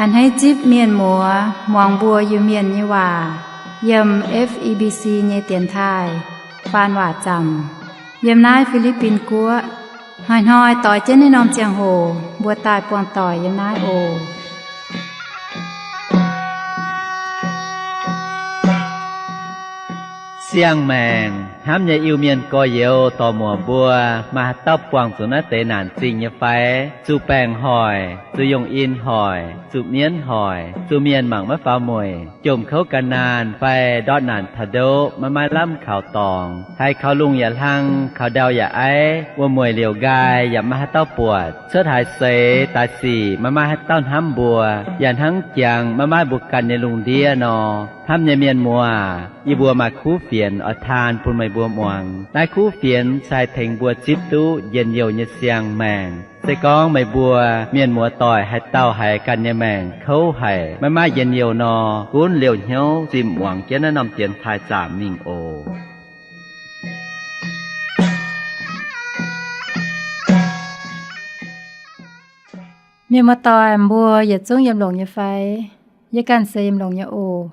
A'hneiv zipv mienh muoz muangx mbuo Iu-Mienh nyei waac yiem F E B C nyei dienx taaih faan waac zaamc yiem naaiv Fi^li^bin Guoqv. Hnoi-hnoi doix jienv naaiv norm ziangh hoc mbuo daaih buangh doic yiem naaiv oc. Siang-maengc hnamv nyei Iu-Mienh gorx-youz dorc-muoc mbuo, maaih haaix dauh buangh zuqc naaiv deix naanc zingh nyei fai? Zuqc baengc hoic, zuqc yongh in hoic, zuqc mienv hoic, zuqc mienh mangc maiv faaux mueic, jomc kouv ga'naanh fai ndortv naanc taux ndoqv maiv maaih lamh kaux dorngx, haiz kaux lungh yaac hlang, kaux ndau yaac aiv, wuom-mueic liouc nqaai yaac maiv maaih haaix dauh buatc, cuotv haaix seix daaih sic maiv maaih haaix dauh hnamv mbuo, yaac hnangv jangx maiv maaih mbuo ganh nyei lungh ndiev nor. Hnamv nyei mienh muoz, yie mbuo maaih kuv fienx oix taan bun meih mbuo muangx. Naaiv kuv fienx se haih tengx mbuo zipv duqv njien-youh nyei siang-maengc. Se gorngv meih mbuo mienh muoz-doic haaix dauh haiz ganh nyei maengc kouv haic, maiv maaih njien-youh nor, gunv liouh hnyouv zimh muangx jienv naaiv norm dienx taaih zaamc mingh oc. Mienh muoz-doic mbuo yietc zungv yiem longx nyei fai? Yie ganh se yiem longx nyei oc.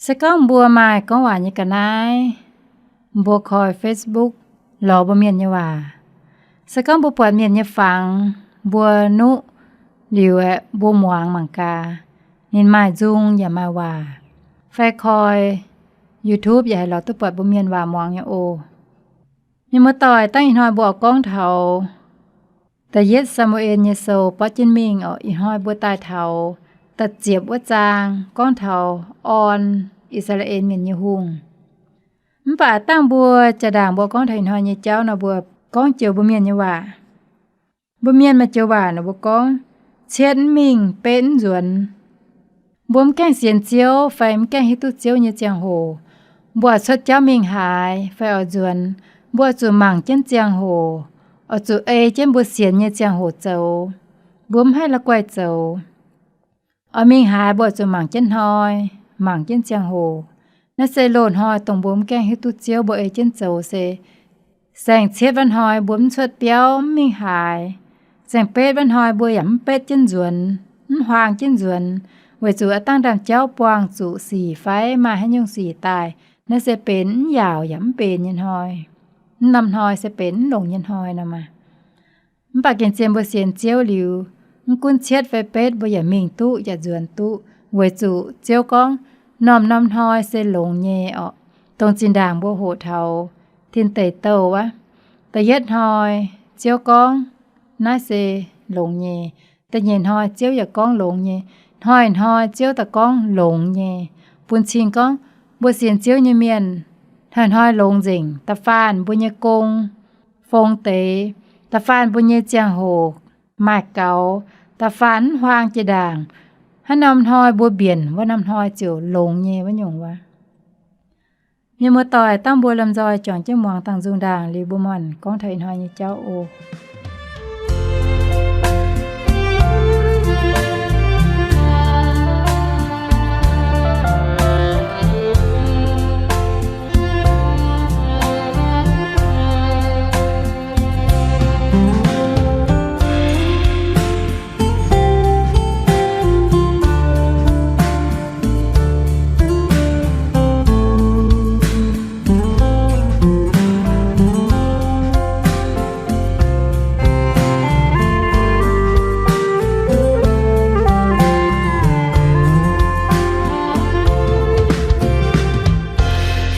Se gorngv mbuo maaih gorngv waac nyei ga'naaiv, mbuo koi Facebook lorz mbuo mienh nyei waac. Se gorngv mbuo buatc mienh nyei fangx, mbuo nuqv liuz aeqv, mbuo muangx mangc gaax, ninh maaih nzung yaac maaih waac. Fai koi YouTube yaac haih lorz duqv buatc mbuo mienh waac muangx nyei oc. Mienh muoz-doic, dangh ih hnoi mbuo oix gorngv taux da'yietv Saa^mu^en nyei sou borqv jienv mingh oc. Ih hnoi mbuo daaih taux da'ziepc wuov zaang, gorngv taux orn I^saa^laa^en Mienh nyei hungh. Mv baac dangh mbuo jaa-ndaangc mbuo gorngv taux ih hnoi nyei jauv nor, mbuo gorngv joux mbuo mienh nyei waac. Mbuo mienh maaih joux waac nor mbuo gorngv, cietv mv mingh betv mv nzuonx. Mbuo mv gaengh sienx Ziouv fai mv gaengh hiuv duqv Ziouv nyei ziangh hoc, mbuo oix cuotv jauv mingh haaix fai oix nzuonx, mbuo oix zuqc mangc jienv ziangh hoc, oix zuqc ei jienv mbuo sienx nyei ziangh hoc zoux. Mbuo mv haih la'guaih zoux. Oix mingh haaix mbuo oix zuqc mangc jienv hnoi, mangc jienv ziangh hoc. Naaiv se loz-hnoi dongh mbuo mv gaengh hiuv duqv Ziouv, mbuo ei jienv zoux se, saeng-cietv wuov hnoi mbuo mv cuotv biauv mv mingh haaix. Saeng-betv wuov hnoi mbuo yaac mv betv jienv nzuonx, mv huaang jienv nzuonx, weic zuqc aav dangh ndaamv-jauv buangh zuqc sic fai maaih haaix nyungc sic daaih. Naaiv se benx mv yaauc yaac mv benx nyei hnoi. Mv norm hnoi se benx mv longx nyei hnoi nor maah. Mv baac gengh zien mbuo sienx Ziouv liuz, mv gunv cietv fai betv mbuo yaac mingh duqv yaac nzuonx duqv, weic zuqc Ziouv gorngv, norm-norm hnoi se longx nyei orqc. Dongh zinh ndaangc mbuo hoqc taux tin deic douh wuov, da'yietv hnoi Ziouv gorngv, naaiv se longx nyei. Da'nyeic hnoi Ziouv yaac gorngv longx nyei. Hnoi-hnoi Ziouv daaih gorngv longx nyei, bun cing gorngv mbuo sienx Ziouv nyei mienh hnoi-hnoi longx nzengc. Da'faanh mbuo nyei gong fong deix, da'faanh mbuo nyei ziangh hoc maaih gaux, da'faanh mv huaang jiex ndaangc, haaix norm hnoi mbuo mbienc wuov norm hnoi ziouc longx nyei wuov nyungc wuov. Mienh muoz-doic, dangh mbuo lomh nzoih juangc jienv muangx dangh nzung ndaangc liuz mbuo muonc gorngv taux ih hnoi nyei jauv oc.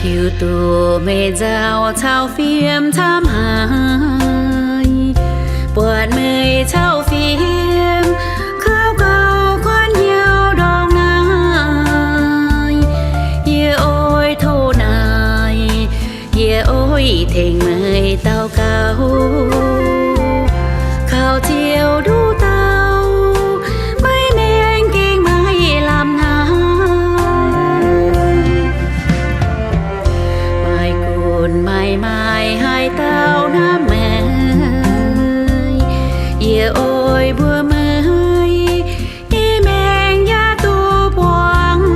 Hiuv duqv meih nzauh caux fiem camv haic, buatc meih caux fiem kouv gauh guanh hnyouv ndorm naaiv. Yie oix tov naaic, yie oix tengx meih daux gaux, kaux Ziouv nduqc dauh, maiv maengx gengh maiv lamh hnamv. Maaih gunv maaih maaic haaix dauh hnamv meih, yie oix mbuox meih, ih maengx yaac duqv buangh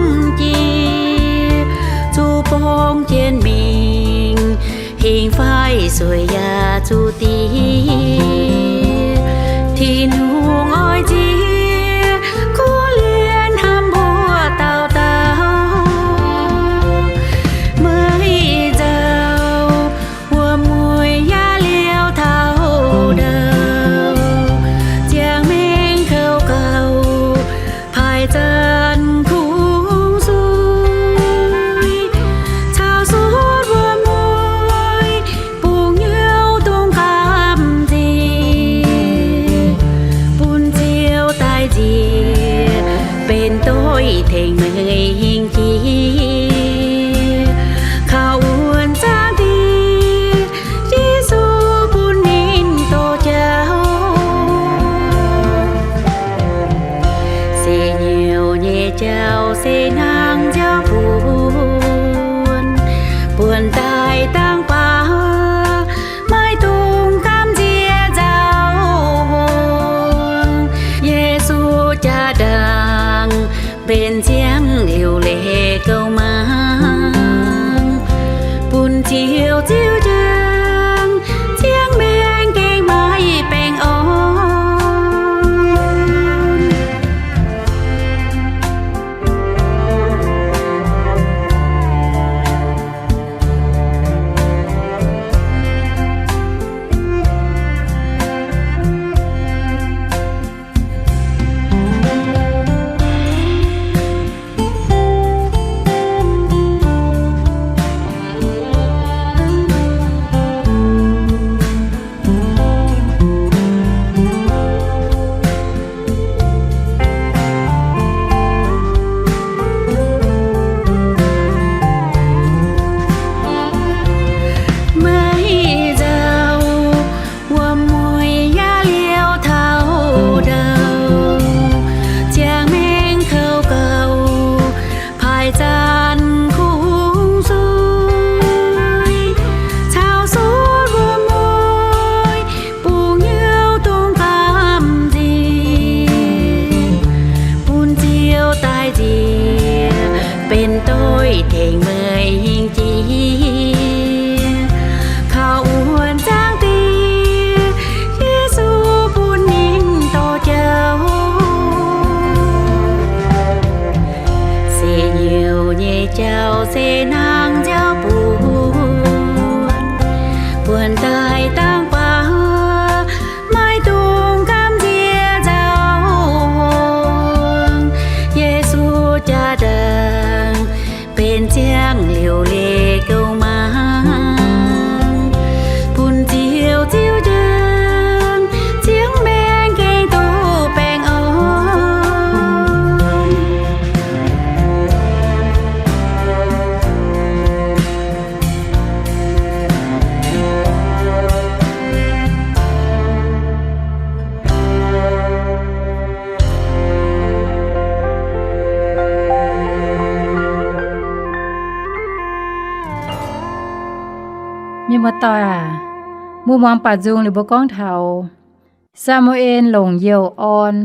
jiex, zuqc borngz jienv mingh, hingh fai sueih yaac zuqc diex. Tin-Hungh oix nziex gunv Ziangh liuc leiz gouv mangc, bun Ziouv ziouc njang, ziangh maengx gengh maaih baengh orn. Maiv nzauh, wuom-mueiz yaac liouh taux ndau, ziangh maengx kouv gauh, paaix zanc kungx suiv, caux suotv wuom-mueiz bungx hnyouv dongh faam nziex, bun Ziouv daaih nziex benx doix-tengx meih nyei jiex, kaux wuonc zaangc Diex, Yesu, bun ninh dorh jauv. Se hnyouv nyei jauv se hnangv jauv-buonc, buonc daaih dangh baac maiv dungx gamh nziex nzauh hngongx. Yesu jaa-ndaangc benx ziangh liuc leiz gouv mangc, bun Ziouv ziouc njang, ziangh maengx gengh duqv baengh orn. Mienh muoz-doic aac, mbuo muangx baac nzung liuz mbuo gorngv taux Saa^mu^en longc youh orn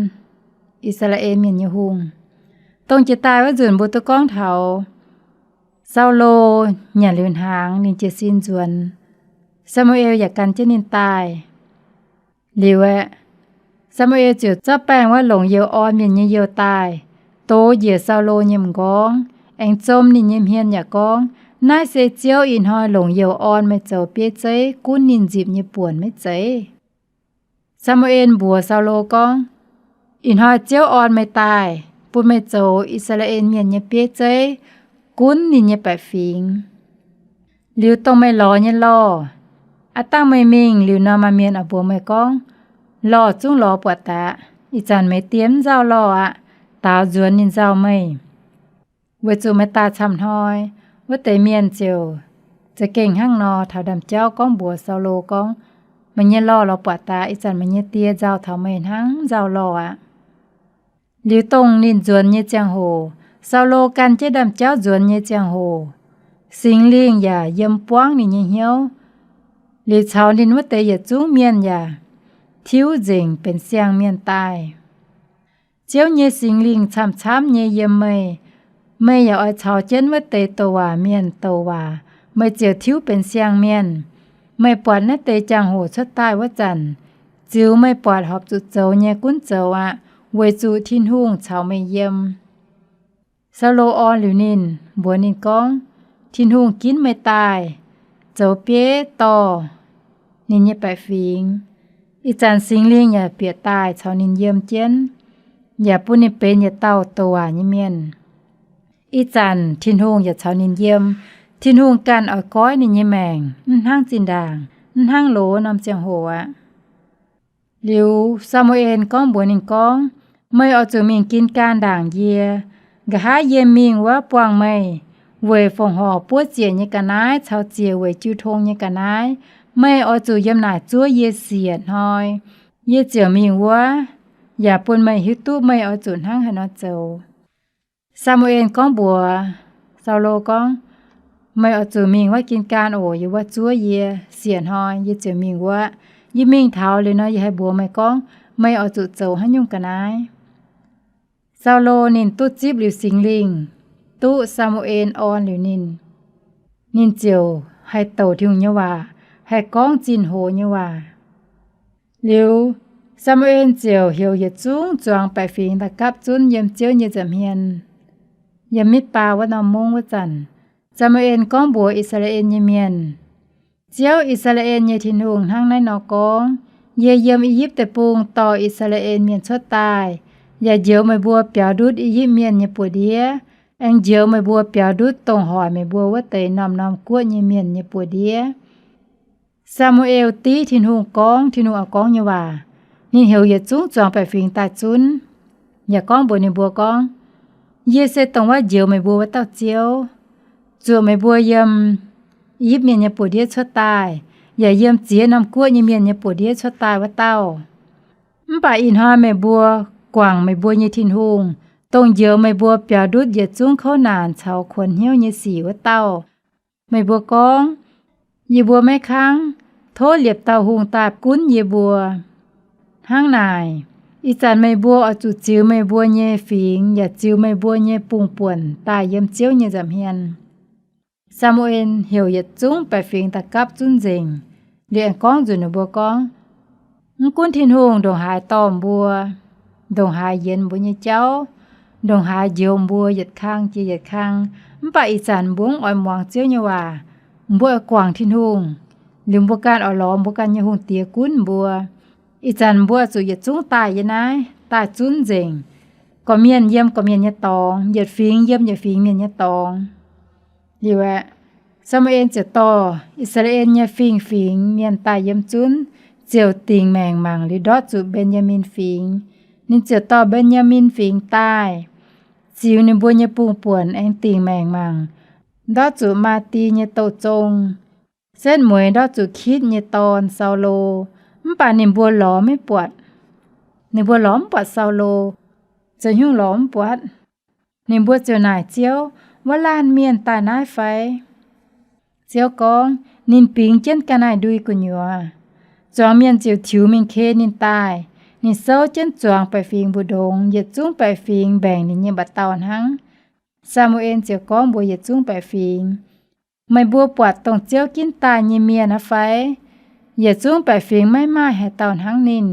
I^saa^laa^en Mienh nyei hungh. Dongh jiex daaih wuov nzunc mbuo duqv gorngv taux Saulo nyanc liuz hnaangx, ninh jiez sin nzuonx, Saa^mu^en yaac gan jienv ninh daaih. Liuz aeqv, Saa^mu^en ziouc zorqv baengh wuov longc youh orn mienh nyei youh daaih, dox njiec Saulo nyei m'nqorngv, aengx zom ninh nyei hmien yaac gorngv, Naaiv se Ziouv ih hnoi longc youh orn meih zoux bieiv zeiv gunv ninh nzipc nyei buonc maiv zeiz? Saa^mu^en mbuox Saulo gorngv, Ih hnoi Ziouv orn meih daaih bun meih zoux I^saa^laa^en Mienh nyei bieiv zeiv gunv ninh nyei baeqc fingx. Liuz dongh meih lorz nyei lorh, aav dangh meih mingh liuz nor, maaih mienh oix mbuox meih gorngv, Lorh zungv lorz buatc daqc. Ih zanc meih diex mv nzauh lorh aqv. Daaux nzuonx ninh nzauh meih. Weic zuqc meih daaih camv hnoi, wuov deix mienh ziouc za'gengh hnangv nor taux ndaamv-jauv gorngv mbuox Saulo gorngv, Meih nyei lorh lorz buatc daqc. Ih zanc meih nyei die nzauh taux meih hnangv nzauh lorh aqv. Liuz dongh ninh nzuonx nyei ziangh hoc, Saulo gan jienv ndaamv-jauv nzuonx nyei ziangh hoc, Singx Lingh yaac yiem buangv ninh nyei hnyouv. Liuz caux ninh wuov deix yietc zungv mienh yaac tiuv nzengc benx siang-mienh daaih. Ziouv nyei Singx Lingh camv-camv nyei yiem meih. Meih yaac oix caux jienv wuov deix douc waac mienh douc waac, meih ziouc tiuv benx siang-mienh. Meih buatc naaiv deix jangx-hoc cuotv daaih wuov zanc, ziux meih buatc horpc zuqc zoux nyei gunv zoux aqv, weic zuqc Tin-Hungh caux meih yiem. Saulo orn liuz ninh, mbuox ninh gorngv, Tin-Hungh ginv meih daaih zoux bieiv dorh ninh nyei baeqc fingx. Ih zanc Singx Lingh yaac bieqc daaih caux ninh yiem jienv, yaac bun ninh benx yietc dauh douc waac nyei mienh. Ih zanc Tin-Hungh yaac caux ninh yiem. Tin-Hungh ganh oix goiv ninh nyei maengc, mv hnangv zinh ndaangc, mv hnangv loz norm ziangh hoc aqv. Liuz Saa^mu^en gorngv mbuox ninh gorngv, Meih oix zuqc mingh Gin^gaan ndaangc yie. Nqa'haav yie mingh wuov buangh meih weic fongc horc buov ziec nyei ga'naaiv caux ziec weic jiu tong nyei ga'naaiv. Meih oix zuqc yiem naaic zuov yie siec hnoi. Yie ziouc mingh wuov, yaac bun meih hiuv duqv meih oix zuqc hnangv haaix nor zoux. Saa^mu^en gorngv mbuox Saulo gorngv, Meih oix zuqc mingh wuov Gin^gaan oc. Yiem wuov zuov yie siec hnoi, yie ziouc mingh wuov. Yie mingh taux liuz nor, yie haih mbuox meih gorngv meih oix zuqc zoux haaix nyungc ga'naaiv. Saulo ninh duqv zipv liuz Singx Lingh, duqv Saa^mu^en orn liuz ninh, ninh ziouc haih douc Tin-Hungh nyei waac, haih gorngv zinh hoz nyei waac. Liuz, Saa^mu^en ziouc heuc yietc zungv zuangx baeqc fingx daaih gapv zunv yiem Ziouv nyei nza'hmien. Yiem Mitv^baa wuov norm mungv wuov zanc, Saa^mu^en gorngv mbuox I^saa^laa^en nyei mienh, Ziouv, I^saa^laa^en nyei Tin-Hungh, hnangv naaiv nor gorngv, Yie yiem I^yipv Deic-Bung dorh I^saa^laa^en Mienh cuotv daaih, yaac njoux meih mbuo biaux ndutv I^yipv Mienh nyei buoz-ndiev, aengx njoux meih mbuo biaux ndutv dongh hoic meih mbuo wuov deix norm-norm guoqv nyei mienh nyei buoz-ndiev. Saa^mu^en div Tin-Hungh gorngv Tin-Hungh oix gorngv nyei waac. Ninh heuc yietc zungv zuangx baeqc fingx daaih zunv, yaac gorngv mbuox ninh mbuo gorngv, Yie se dongh wuov njoux meih mbuo wuov dauh Ziouv, zuoqc meih mbuo yiem I^yipv Mienh nyei buoz-ndiev cuotv daaih, yaac yiem ziex norm guoqv nyei mienh nyei buoz-ndiev cuotv daaih wuov dauh. Mv baac ih hnoi meih mbuo guangc meih mbuo nyei Tin-Hungh, dongh njoux meih mbuo biaux ndutv yietc zungv kouv naanc caux kuonx hnyouv nyei sic wuov dauh. Meih mbuo gorngv, Yie mbuo maiv kangv, tov liepc dauh hungh daaih gunv yie mbuo. Hnangv naaic, ih zanc meih mbuo oix zuqc ziux meih mbuo nyei fingx yaac ziux meih mbuo nyei bungx-buonc daaih yiem Ziouv nyei nza'hmien. Saa^mu^en heuc yietc zungv baeqc fingx daaih gapv zunv nzengc, liuz aengx gorngv nzunc ninh mbuo gorngv, Mv gunv Tin-Hungh ndongc haaix dorh mbuo, ndongc haaix yienx mbuo nyei jauv, ndongc haaix njoux mbuo yietc kang jiex yietc kang, mv baac ih zanc mbuo mv oix muangx Ziouv nyei waac. Mbuo oix guangc Tin-Hungh, liuz mbuo ganh oix lorz mbuo ganh nyei hungh diex gunv mbuo. Ih zanc mbuo oix zuqc yietc zungv daaih yiem naaiv, daaih zunv nzengc, gorqv-mienh yiem gorqv-mienh nyei dorngx, yietc fingx yiem yietc fingx mienh nyei dorngx. Liuz aeqv, Saa^mu^en ziouc dorh I^saa^laa^en nyei fingx-fingx mienh daaih yiem zunv, ziouc dingc maengc mangc liuz ndortv zuqc Mben^yaa^min Fingx. Ninh ziouc dorh Mben^yaa^min Fingx daaih, ziux ninh mbuo nyei bungx-buonc aengx dingc maengc mangc, ndortv zuqc Maa^di nyei douz-zong, setv mueiz ndortv zuqc Kitv nyei dorn, Saulo. Mv baac ninh mbuo lorz maiv buatc. Ninh mbuo lorz mv buatc Saulo, zoux haaix nyungc lorz mv buatc. Ninh mbuo ziouc naaic Ziouv, Wuov laanh mienh daaih naaiv fai? Ziouv gorngv, Ninh bingx jienv ga'naaiv-ndui gu'nyuoz. Zuangx mienh ziouc tiux mingh ken ninh daaih. Ninh souv jienv zuangx baeqc fingx mbu'ndongx, yietc zungv baeqc fingx mbaengc ninh nyei mba'dauh hnangv. Saa^mu^en ziouc gorngv mbuox yietc zungv baeqc fingx, Meih mbuo buatc dongh Ziouv ginv daaih nyei mienh aqv fai? Yietc zungv baeqc fingx maiv maaih haaix dauh hnangv ninh.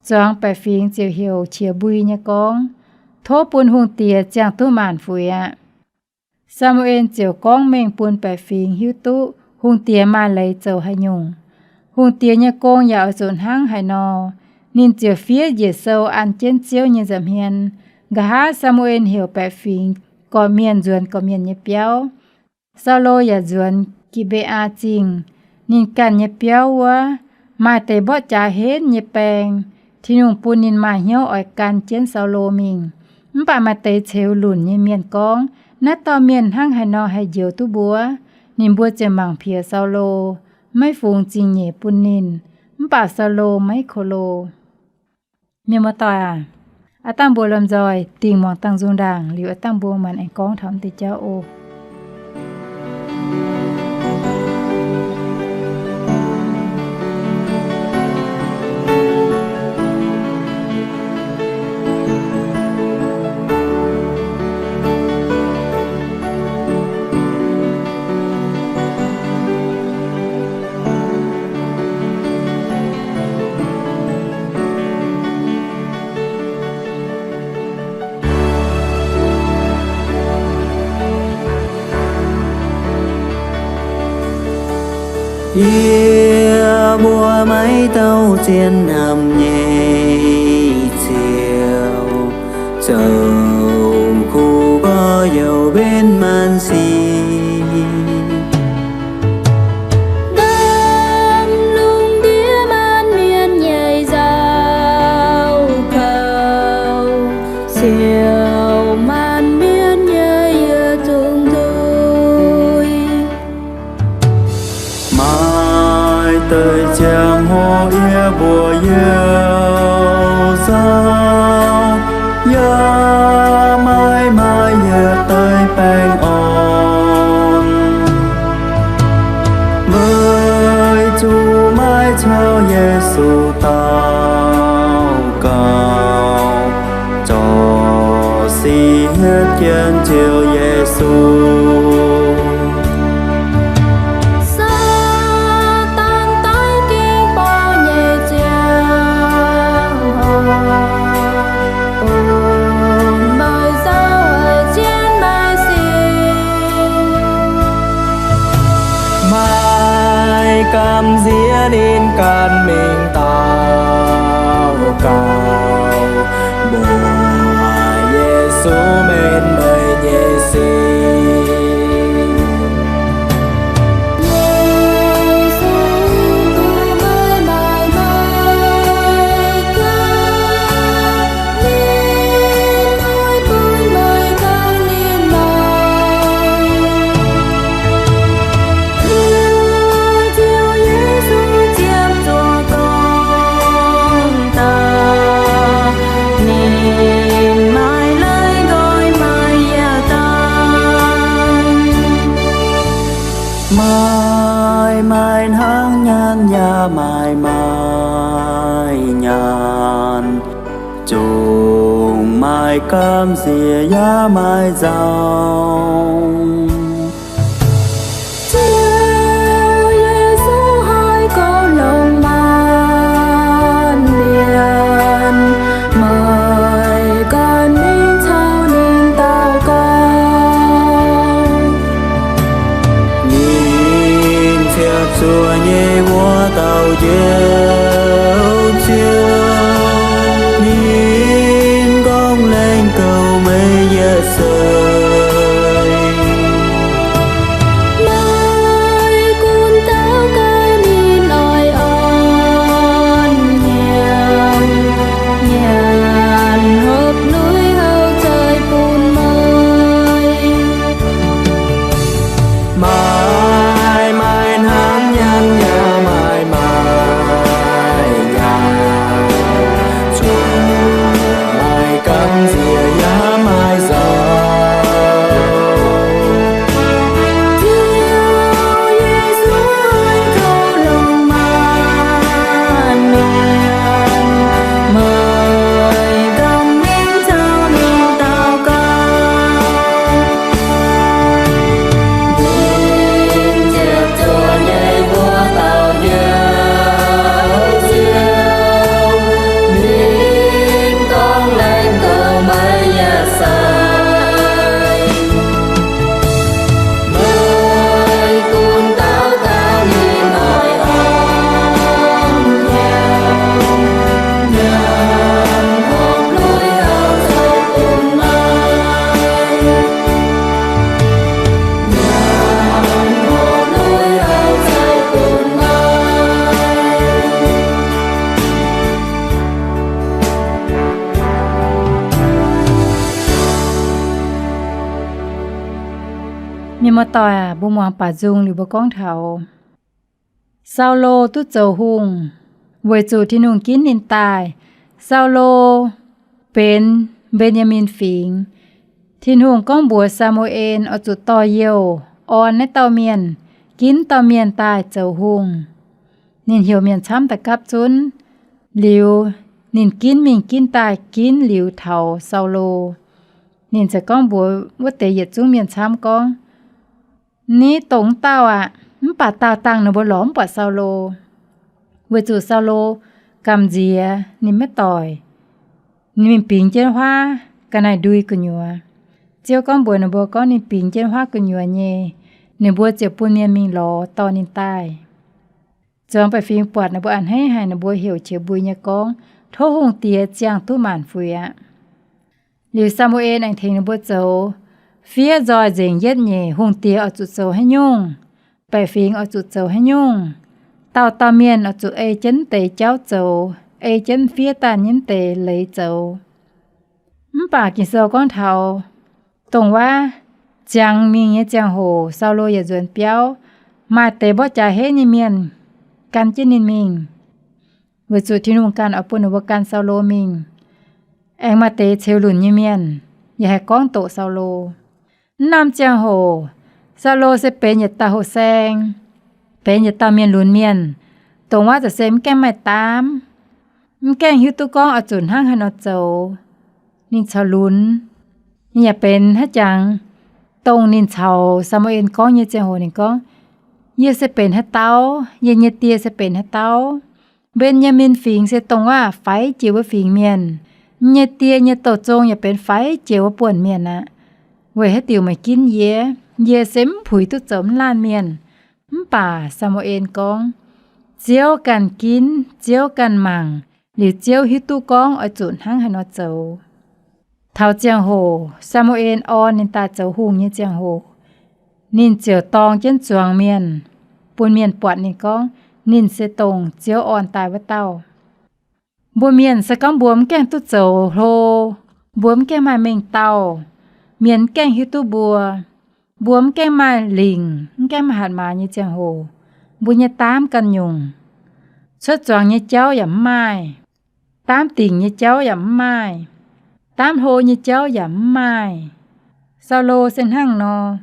Zuangx baeqc fingx ziouc heuc qiex mbui nyei gorngv, Tov bun hungh diex ziangh duqv maanc fuix aqv. Saa^mu^en ziouc gorngv mengh bun baeqc fingx hiuv duqv hungh diex maaih leiz zoux haaix nyungc. Hungh diex nyei gong yaac oix zuqc hnangv haaix nor. Ninh ziouc fiev njiec sou an jienv Ziouv nyei nza'hmien. Nqa'haav Saa^mu^en heuc baeqc fingx gorqv-mienh nzuonx gorqv-mienh nyei biauv. Saulo yaac nzuonx Gi^mbe^aa Zingh. Ninh ganh nyei biauv wuov, maaih deix mborqv jaax henv nyei baeng. Tin-Hungh bun ninh maaih hnyouv oix gan jienv Saulo mingh. Mv baac maaih deix ceux lunc nyei mienh gorngv, Naaiv dauh mienh hnangv haaix nor haih njoux duqv mbuo? Ninh mbuo ziouc mangc piex Saulo, maiv fungx zingh nyeic bun ninh. Mv baac Saulo maiv ko lo. Mienh muoz-doic aac, aav dangh mbuo lomh nzoih dingh muangx dangh nzung ndaangc liuz, aav dangh mbuo maanc aengx gorngv taux deix jauv oc. Yie mbuo maiv dauh zien hnamv nyei Ziouv, zoux kuv gorx-youz mbenv maanc sic. Ndamv lungh ndiev maanc mienh nyei nzauh kouv, siou maanc mienh nyei yietc zungv nzuih. Maaih deix ziangh hoc yie mbuo youh nzauh, yaac Ziouv Yesu. Saadaan daiv ging bou nyei ziangh hoc, bun meih zoux haic jienv meih sin. Maaih gamh nziex ninh ganh mingh daux gaux, mbuox Yesu mengh meih nyei sin. Maaih maaih hnangv nyanc yaac maaih maaih nyanc, zungv maaih gamh nziex yaac maaih nzauh. Ziouv Yesu haih goux longc maanc mienh, meih ganh mingh caux ninh daux gaux. Ninh ziangh zuoqv nyei wuov dauh Njoux Ziouv, ninh gorngv laengz goux meih yietc seix. Meih gunv daux gaux ninh oix orn nyanc, nyanc hopv nuiv houc zeiv bun meih. Maaih maaih hnangv nyanc yaac maaih maaih nyanc, zungv maaih gamh nziex yaac maaih nzauh. Ziouv Yesu haih goux longc maanc mienh, meih ganh mingh caux ninh daux gaux. Mienh muoz-doic aac, mbuo muangx baac nzung liuz mbuo gorngv taux Saulo duqv zoux hungh, weic zuqc Tin-Hungh ginv ninh daaih. Saulo benx Mben^yaa^min Fingx. Tin-Hungh gorngv mbuox Saa^mu^en oix zuqc dorh youh orn naaiv dauh mienh, ginv dauh mienh daaih zoux hungh. Ninh heuc mienh camv daaih gapv zunv. Liuz, ninh ginv mingh ginv daaih ginv liuz taux Saulo. Ninh ziouc gorngv mbuox wuov deix yietc zungv mienh camv gorngv, Ni dongh wuov dauh aqv, mv baac daauh dangh ninh mbuo lorz mv buatc Saulo, weic zuqc Saulo gamh nziex ninh maiv doic. Ninh mingh bingx jienv huaav ga'naaiv-ndui gu'nyuoz. Ziouv gorngv mbuox ninh mbuo gorngv ninh bingx jienv huaav gu'nyuoz nyei, ninh mbuo ziouc bun mienh mingh lorz dorh ninh daaih. Zuangx baeqc fingx buatc ninh mbuo a'hneiv haic, ninh mbuo heuc qiex mbui nyei gorngv, Tov hungh diex ziangh duqv maanc fuix aqv. Liuz Saa^mu^en aengx tengx ninh mbuo zoux, fiev nzoih nzengc yietv nyeic hungh diex oix zuqc zoux haaix nyungc, baeqc fingx oix zuqc zoux haaix nyungc, dauh dauh mienh oix zuqc ei jienv deix jauv zoux, ei jienv fiev daaih nyei deix leiz zoux. Mv baac Ging-Sou gorngv taux dongh wuov ziangx mingh nyei ziangh hoc, Saulo yaac nzuonx biauv, maaih deix mborqv jaax henv nyei mienh gan jienv ninh mingh, weic zuqc Tin-Hungh ganh oix bun ninh mbuo gan Saulo mingh. Aengx maaih deix ceux lunc nyei mienh yaac haih gorngv doqc Saulo. Mv norm ziangh hoc, Saulo se benx yietc dauh hoh saeng, benx yietc dauh mienh lunx mienh, dongh wuov za'gengh se mv gaengh maaih daamv, mv gaengh hiuv duqv gorngv oix zuqc hnangv haaix nor zoux. Ninh corc lunx, Ninh yaac benx haaix jangx, dongh ninh caux Saa^mu^en gorngv nyei ziangh hoc ninh gorngv, Yie se benx haaix dauh? Yie nyei die se benx haaix dauh? Mben^yaa^min Fingx se dongh waac faix jiex wuov fingx mienh. Yie nyei die nyei douh zong yaac benx faix jiex wuov buonc mienh aqv. Weic haaix diuc meih ginv yie? Yie se mv puix duqv zoux mv laanh mienh. Mv baac Saa^mu^en gorngv, Ziouv ganh ginv, Ziouv ganh mangc, liuz Ziouv hiuv duqv gorngv oix zuqc hnangv haaix nor zoux. Taux ziangh hoc Saa^mu^en orn ninh daaih zoux hungh nyei ziangh hoc, ninh ziouc dorng jienv zuangx mienh, bun mienh buatc ninh gorngv ninh se dongh Ziouv orn daaih wuov dauh. Mbuo mienh se gorngv mbuo mv gaengh duqv zoux hlo, mbuo mv gaengh maaih mengh dauh, mienh mv gaengh hiuv duqv mbuo, mbuo mv gaengh maaih lingc, mv gaengh maaih hatc maaz nyei ziangh hoc, mbuo nyei daamv ganh nyungc. Cuotv zuangx nyei jauv yaac mv maaih, daamv dingc nyei jauv yaac mv maaih, daamv hlo nyei jauv yaac mv maaih. Saulo se hnangv nor.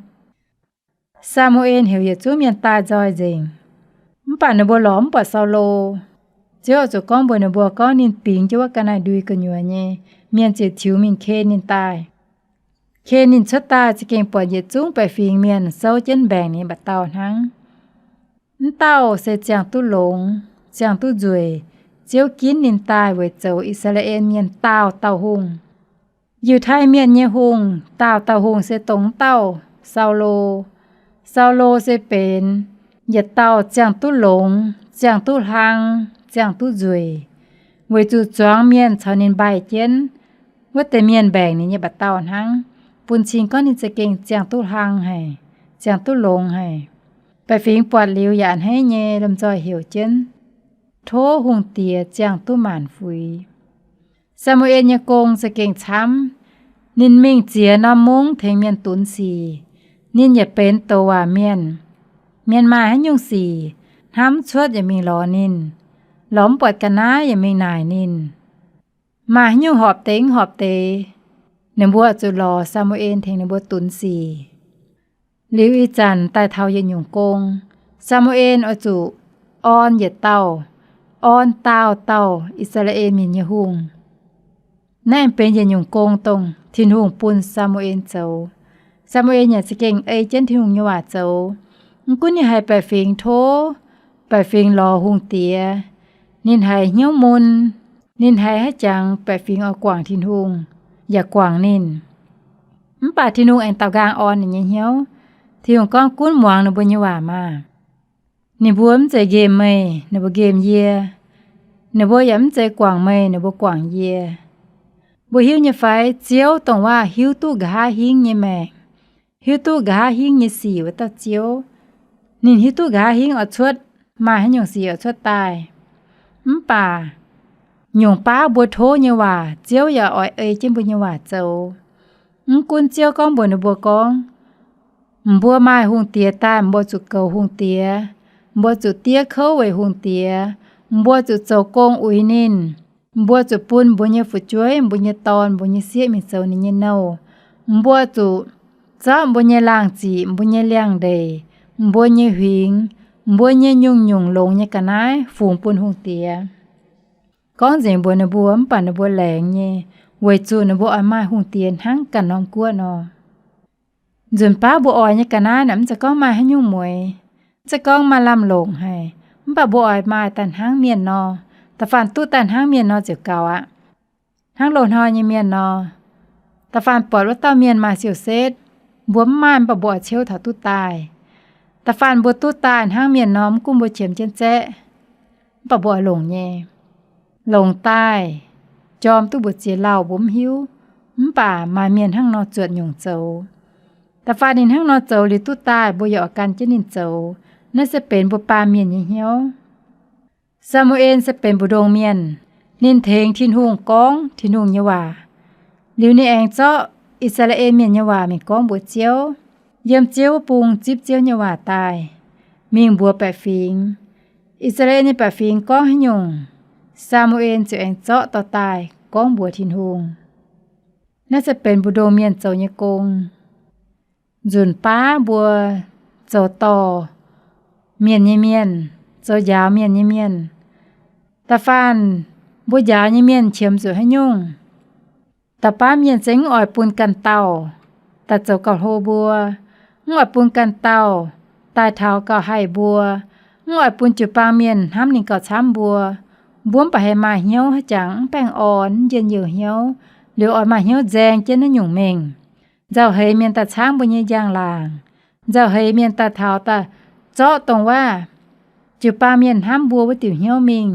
Saa^mu^en heuc yietc zungv mienh daaih nzoih nzengc. Mv baac ninh mbuo lorz mv buatc Saulo. Ziouv zuqc gorngv mbuox ninh mbuo gorngv ninh bingx jienv wuov ga'naaiv-ndui gu'nyuoz nyei, mienh ziouc tiux mingh ken ninh daaih. Ken ninh cuotv daaih za'gengh buatc yietc zungv baeqc fingx mienh souv jienv mbaengc ninh nyei mba'dauh hnangv. Mv dauh se ziangh duqv longx, ziangh duqv nzueic. Ziouv ginv ninh daaih weic zoux I^saa^laa^en Mienh daauh dauh hungh. Yiutai Mienh nyei hungh daauh dauh hungh se dongh mv dauh Saulo. Saulo se benx yietc dauh ziangh duqv longx, ziangh duqv hlang, ziangh duqv nzueic, weic zuqc zuangx mienh caux ninh mbaih jienv. Wuov deix mienh mbaengc ninh nyei mba'dauh hnangv, bun cing gorngv ninh za'gengh ziangh duqv hlang haic, ziangh duqv longx haic. Baeqc fingx buatc liuz yaac a'hneiv nyei lomh nzoih heuc jienv, Tov hungh diex ziangh duqv maanc fuix. Saa^mu^en nyei gong za'gengh camv. Ninh mingh ziex norm mungv tengx mienh dunx sic. Ninh yaac benx douc waac mienh. Mienh maaih haaix nyungc sic, hnamv cuotv yaac mingh lorz ninh, lorz mv buatc ga'naaiv yaac mingh naaic ninh. Maaih haaix nyungc horpc dengv horpc deix, ninh mbuo zuqc lorz Saa^mu^en tengx ninh mbuo dunx sic. Liuz ih zanc daaih taux yietc nyungc gong, Saa^mu^en oix zuqc orn yietc dauh, orn daauh dauh I^saa^laa^en Mienh nyei hungh. Naaiv benx yietc nyungc gong dongh Tin-Hungh bun Saa^mu^en zoux. Saa^mu^en yaac za'gengh ei jienv Tin-Hungh nyei waac zoux. Mv gunv ninh haiz baeqc fingx tov, baeqc fingx lorz hungh diex, ninh haiz hnyouv mun, ninh haiz haaix jangx baeqc fingx oix guangc Tin-Hungh, yaac guangc ninh. Mv baac Tin-Hungh aengx daaux nqaang orn ninh nyei hnyouv. Tin-Hungh gorngv, Gunv muangx ninh mbuo nyei waac maah! Ninh mbuo mv zeiz nqemh meih, ninh mbuo nqemh yie. Ninh mbuo yaac mv zeiz guangc meih, ninh mbuo guangc yie. Mbuo hiuv nyei fai, Ziouv dongh waac hiuv duqv nqa'haav hingv nyei maengc, hiuv duqv nqa'haav hingv nyei sic wuov dauh Ziouv. Ninh hiuv duqv nqa'haav hingv oix cuotv, maaih haaix nyungc sic oix cuotv daaih. Mv baac nyungc baav mbuo tov nyei waac, Ziouv yaac oix ei jienv mbuo nyei waac zoux. Mv gunv Ziouv gorngv mbuox ninh mbuo gorngv, Mbuo maaih hungh diex daaih, mbuo zuqc goux hungh diex, mbuo zuqc diev kouv weic hungh diex, mbuo zuqc zoux gong uix ninh, mbuo zuqc bun mbuo nyei fu'jueiv, mbuo nyei dorn, mbuo nyei sieqv mingh zoux ninh nyei nouh, mbuo zuqc zorqv mbuo nyei laangh ziqc, mbuo nyei liangx-ndeic, mbuo nyei huingx, mbuo nyei nyungc-nyungc longx nyei ga'naaiv fungx bun hungh diex. Gorngv nzengc mbuox ninh mbuo, mv baac ninh mbuo laengz nyei, weic zuqc ninh mbuo oix maaih hungh diex hnangv ganh norm guoqv nor. Nzunc baav mbuo oix nyei ga'naaiv naaic mv zeiz gorngv maaih haaix nyungc mueiz, mv zeiz gorngv maaih lamh longc haic, mv baac mbuo oix maaih daaih hnangv mienh nor. Da'faanh duqv daaih hnangv mienh nor ziouc gaux aqv. Hnangv loz-hnoi nyei mienh nor, da'faanh buatc wuov dauh mienh maaih siou-setv, mbuo mv maaih, mv baac mbuo oix ciouv taux duqv daaih. Da'faanh mbuo duqv daaih hnangv mienh nor, mv gunv mbuo qiemx jienv zaeqv, mv baac mbuo oix longc nyei. Longc daaih, jorm duqv mbu'ziex lauh mbuo mv hiuv, mv baac maaih mienh hnangv nor zuotc nyungc zoux. Da'faanh ninh hnangv nor zoux liuz duqv daaih, mbuo yaac oix gan jienv ninh zoux. Naaiv se benx mbuo baamh mienh nyei hnyouv. Saa^mu^en se benx mbu'ndongx mienh. Ninh tengx Tin-Hungh gorngv Tin-Hungh nyei waac. Liuz ninh aengx zorqv I^saa^laa^en Mienh nyei waac mingh gorngv mbuox Ziouv, yiem Ziouv wuov bung zipv Ziouv nyei waac daaih, mingh mbuox baeqc fingx. I^saa^laa^en nyei baeqc fingx gorngv haaix nyungc, Saa^mu^en ziouc aengx zorqv dorh daaih gorngv mbuox Tin-Hungh. Naaiv se benx mbu'ndongx mienh zoux nyei gong. Nzunc baav mbuo zoux dorh mienh nyei mienh, zoux njaaux mienh nyei mienh. Da'faanh mbuo njaaux nyei mienh qiemx zuqc haaix nyungc? Da'faanh mienh se mv oix bun ganh dauh daaih zoux gauh hlo mbuo, mv oix bun ganh dauh daaih taux gauh haih mbuo, mv oix bun jiu-baang mienh hnamv ninh gauh camv mbuo. Mbuo mv baac haih maaih hnyouv haiz jangx mv baengh orn, mv njien-youh hnyouv, liuz oix maaih hnyouv nzaeng jienv naaiv nyungc mengh. Nzauh heix mienh daaih caangv mbuo nyei njang-laangc. Nzauh heix mienh daaih taux daaih zorqv dongh waav jiu-baang mienh hnamv mbuo wuov diuc hnyouv mingh.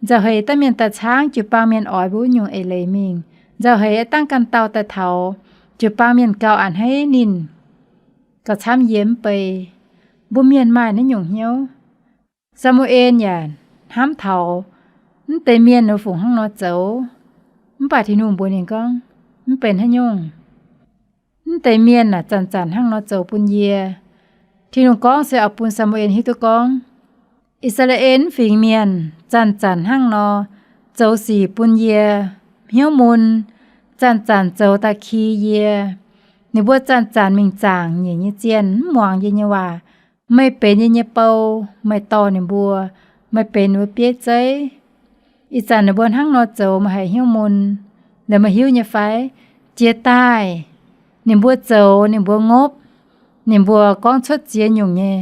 Nzauh heix daaih mienh daaih caangv jiu-baang mienh oix mbuo wuov nyungc eix leiz mingh. Nzauh heix dangh ganh dauh daaih taux jiu-baang mienh gauh a'hneiv ninh gauh camv yie mv bei. Mbuo mienh maaih naaiv nyungc hnyouv. Saa^mu^en yaac hnamv taux mv deix mienh wuov fungc hnangv nor zoux, mv baac Tin-Hungh mbuox ninh gorngv, mv benx haaix nyungc. Mv deix mienh aah, zanc-zanc hnangv nor zoux bun yie. Tin-Hungh gorngv se oix bun Saa^mu^en hiuv duqv gorngv, I^saa^laa^en mv fingx mienh zanc-zanc hnangv nor zoux sic bun yie hnyouv mun, zanc-zanc zoux daaih ki yie. Ninh mbuo zanc-zanc mingh zaangc nyiec nyei zienh, mv muangx yie nyei waac. Meih benx yie nyei bou, meih dorh ninh mbuo, meih benx ninh mbuo bieiv zeiv. Ih zanc ninh mbuo hnangv nor zoux meih haiz hnyouv mun, liuz meih hiuv nyei fai? Jiex daaih, ninh mbuo zoux ninh mbuo ngopv, ninh mbuo gorngv cuotv ziex nyungc nyei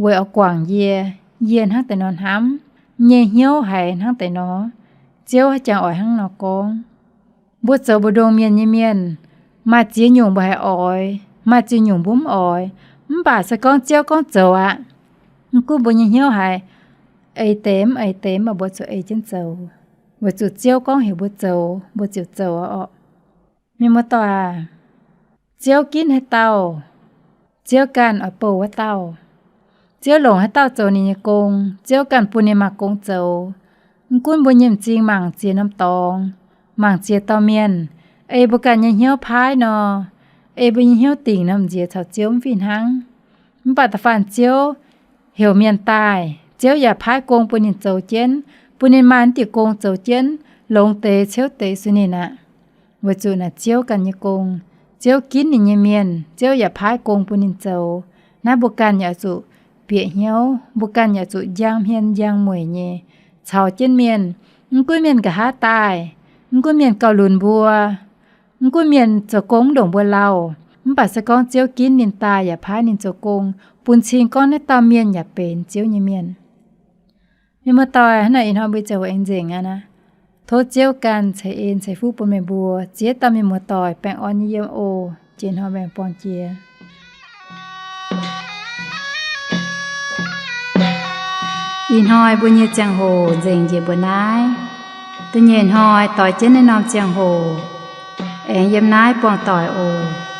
weic oix guangc yie. Yie hnangv deix nor hnamv, nyei hnyouv haiz hnangv deix nor. Ziouv haiz jangx oix hnangv nor gorngv. Mbuo zoux mbu'ndongx mienh nyei mienh, maaih ziex nyungc mbuo haiz oix, maaih ziex nyungc mbuo mv oix. Mv baac se gorngv Ziouv gorngv zoux aqv, mv gunv mbuo nyei hnyouv haiz ei deix mv ei deix, mv baac mbuo zuqc ei jienv zoux, weic zuqc Ziouv gorngv heuc mbuo zoux, mbuo ziouc zoux orqc. Mienh muoz-doic aac, Ziouv ginv haaix dauh, Ziouv ganh oix bouh wuov dauh. Ziouv longc haaix dauh zoux ninh nyei gong, Ziouv ganh bun ninh maaih gong zoux. Mv gunv mbuo nyei m'zing mangc ziex norm dorngx, mangc ziex dauh mienh, ei mbuo ganh nyei hnyouv paaiv nor, ei mbuo nyei hnyouv dingc nor, m'nziex caux Ziouv mv fih hnangv. Mv baac da'faanh Ziouv heuc mienh daaih, Ziouv yaac paaiv gong bun ninh zoux jienv, bun ninh maaih diuh gong zoux jienv, longx deix ciouv deix suiv ninh aqv. Weic zuqc naaic Ziouv ganh nyei gong, Ziouv ginv ninh nyei mienh, Ziouv yaac paaiv gong bun ninh zoux. Naaiv mbuo ganh yaac zuqc bieqc hnyouv, mbuo ganh yaac zuqc njang hmien njang mueic nyei caux jienv mienh. Mv gunv mienh nqa'haav daaih, mv gunv mienh gauh lunx mbuo, mv gunv mienh zoux gong mv ndongc mbuo lauh, mv baac se gorngv Ziouv ginv ninh daaih yaac paaiv ninh zoux gong, bun cing gorngv naaiv dauh mienh yaac benx Ziouv nyei mienh. Mienh muoz-doic, hnangv naaic ih hnoi mbuo ziouc aengx nzengc aqv naaic. Tov Ziouv ganh ceix en ceix fuqv bun meih mbuo ziex dauh mienh muoz-doic baengh orn nyei yiem oc. Jiex hnoi mbuo aengx buangh jiex. Ih hnoi mbuo nyei ziangh hoc nzengc njiec mbuo naaiv. Da'nyeic hnoi doix jienv naaiv norm ziangh hoc aengx yiem naaiv buangh doic oc.